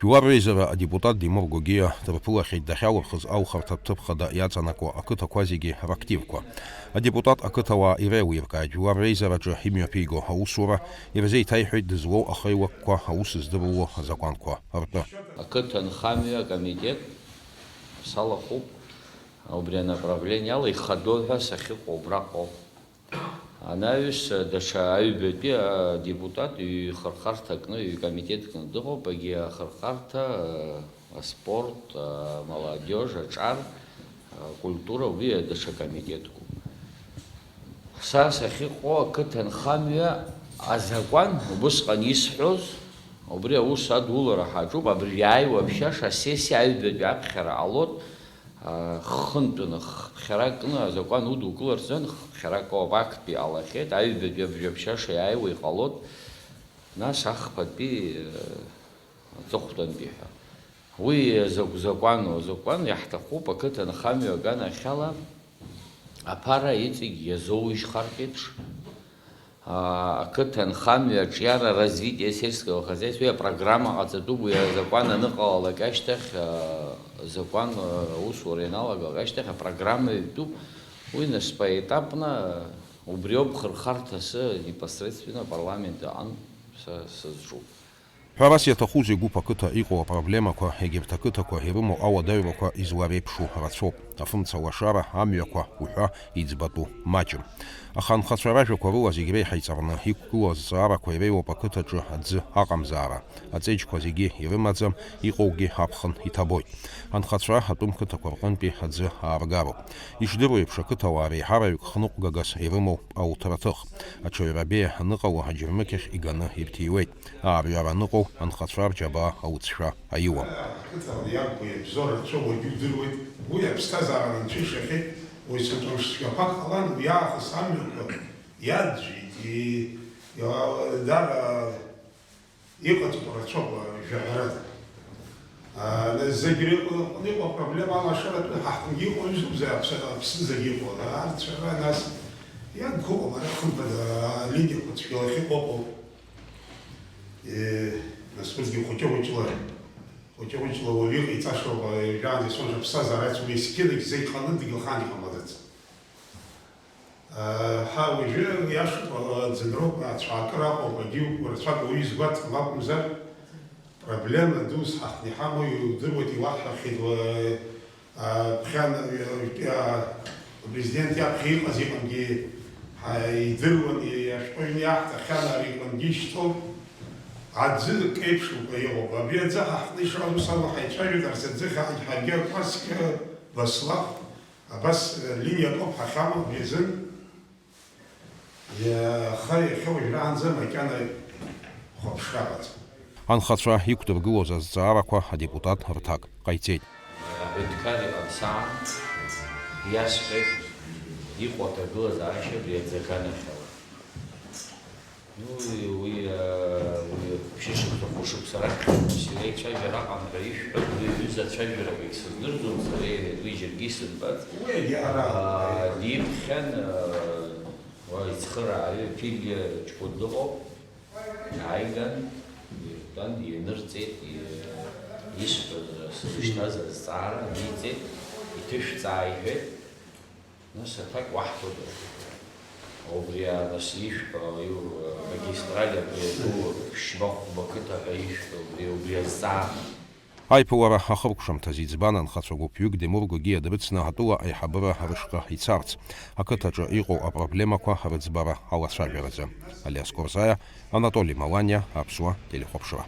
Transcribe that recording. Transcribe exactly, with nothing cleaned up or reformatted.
Жәлар реизара адепутат Димур Гогиа дрыԥылахьеит дахьалырхыз аухарҭатә ҭыԥ хада иаҵанакуа ақыҭақәа зегьы рактивқәа. Адепутат ақыҭауаа иреилиркааит жәлар реизараҿы имҩаԥиго аусура, ирзеиҭаиҳәеит дызлоу ахеилакқәа аус здыруло азакәанқәа ртәы. Ақыҭанхамҩа акомитет салахәуп, убри анаправление ала ихадоу ҳәа сахьыҟоу убраҟоуп. Анаҩс даҽа аҩбатәи адепутат ҩ-, хырхарҭа кны, ҩ-комитет кны дыҟоуп, егьи ахырхарҭа, аспорт, амолодежь, аҿар, акультура, уи даҽа комитеткуп. Са сахьыҟоу ақыҭанхамҩа азакәан, убысҟан исҳәоз, убри аус адулара ҳаҿуп, абри иааиуа ԥшьаша асессиа аҩбатәи аԥхьара ҟалоит, а, хынтәаны хԥхьарак кны азакәан удукыларц азын хԥхьарак ауп, актәи ҟалахьеит, аҩбатәи абжьаԥшьаша иааиуа иҟалоит, нас ахԥатәи, э, аҵыхәтәантәи ҳәа. Уи закә закәану, азакәан иаҳҭахуп ақыҭанхамҩа аганахьала аԥара иҵегь иазоужьхартә еиԥш. Аа, ақыҭанхамҩа аҿиара развитие сельского хозяйства, уи апрограмма ҟаҵатәуп, уи азакәан аныҟалалак ашьҭахь, аа, азакәан, аа, аусура ианалагалак ашьҭахь апрограмма ҩтәуп, уи нас поетапно, аа, убриоуп хырхарҭа асы непосредственно апарламент аҟан са сызҿу. Ҳәарас иаҭахузеи, гәыԥ ақыҭа иҟоу апроблемақәа, егьырҭ ақыҭақәа ирымоу ауадаҩрақәа излареиԥшу рацәоуп. Афымца лашара, амҩақәа уҳәа иӡбатәу маҷым. Аха анхацәа ражәақәа рыла зегь реиҳа иҵарны иқәгылоу азҵаарақәа иреиуоуп ақыҭаҿы аӡы аҟамзаара. Аҵеџьқәа зегьы ирымаӡам, иҟоугьы аԥхын иҭабоит. Анхацәа атәым қыҭақәа рҟынтәи аӡы ааргароуп. Ишдыру еиԥш, ақыҭауаа реиҳараҩык хныҟәгагас ирымоуп ауҭраҭых. Аҽаҩра абеиа аныҟало аџьармыкьахь иганы ирҭиуеит. Аарҩара аныҟоу анхацәа рџьабаа ауцшәа аиуам. Ақыҭан иабгои Абзор рацәа уагьы удыруеит, уи аԥсҭазаара анцәа ишахьеит, уаҩ цәанҵәамш цәгьақәак ҟалан, уи аахыс амҩақәа иаӡәӡәеит, и-, иа-, дара иҟаҵатәу рацәоуп, жәаҳәарада. А, зегь рыҟны иҟоу апроблема алашаратәы ҳаҳҭынгьы иҟоузуп, заа аԥсы-, аԥсыӡагьы иҟоу. Арҭ цәаҳәа нас иагхоуп, ара хымԥада алиниақәа цәгьала ахьыҟоу ыҟоуп. Е, нас усгьы хәыҷы-хәыҷла, хәыҷы-хәыҷла уаҩы иҟаиҵаша уаҩ жәаанӡа исоуша аԥсҭазаара ацума, есқьынагь зегь ҟаланы дгьылхан иҟамлаӡац. Ҳа уажәы иашоуп, ӡынроуп, ацәаакыра аҟоуп, агьиуп, рацәак уаҩы изгәаҭам акәымзар, проблема дус ҳаҳҭны иҳамоу иудыруеит, иуаҳҳәахьеит, уа-, а, ԥхьан, а, апрезидент иаԥхьа иҟаз иҟангьы ҳа-, идыруан, иашәҟәыҩҩы иаҳҭахьан, ари иҟангьы ишьҭоуп, аӡы кеиԥшымкәа иҟоуп. Абри аӡы ҳаҳҭны ишыҟаз ус ала ҳаицәажәеит, арҭ аӡы хьаҳәгьы акәасқьа баслахт. Абас, э, линиатә ауп ҳахьамоу абри азын. Иаха иахьа уажәраанӡа макьана хәаԥшра ыҟаӡам. Анхацәа иқәдыргылоз азҵаарақәа адепутат рҭак ҟаиҵеит. Аҳәынҭқар иҟамсаан, иасҳәеит, иҟоу аҭагылазаашьа абри аӡы аганахьала. Ну, уи, уи, а, уи ԥшьышықәса, хәышықәса раԥхьа ус иреицәажәара аҟан ҳәа ишәҳәоз, уи аҩыза ацәажәарақәагь сыздырӡом, сара уи џьаргьы исымбац. Уигьы ара. А, диԥхьан, а, уа ицхырааҩы Ԥилиа ҷкәын дыҟоуп. Иааиган, иртәан, ианырҵеит, и-, исҳәаз, сызышьҭаз азҵаара ниҵеит, иҭышәҵаа иҳәеит. Нас аҭак уаҳҭода? Убри, а, нас ишәҳәо, иу-, магистраль абри ду, ԥшьба-хәба қыҭа ҳәа ишәҳәо, убри, убри азҵаара. Аиԥылара ахыркәшамҭаз иӡбан анхацәа гәыԥҩык Демур Гогиа дрыцны атәыла аиҳабыра рышҟа ицарц, ақыҭаҿы иҟоу апроблемақәа рыӡбара алацәажәаразы. Алиас Курзаиа, Анатоли Маланиа, Аԥсуа телехәаԥшра.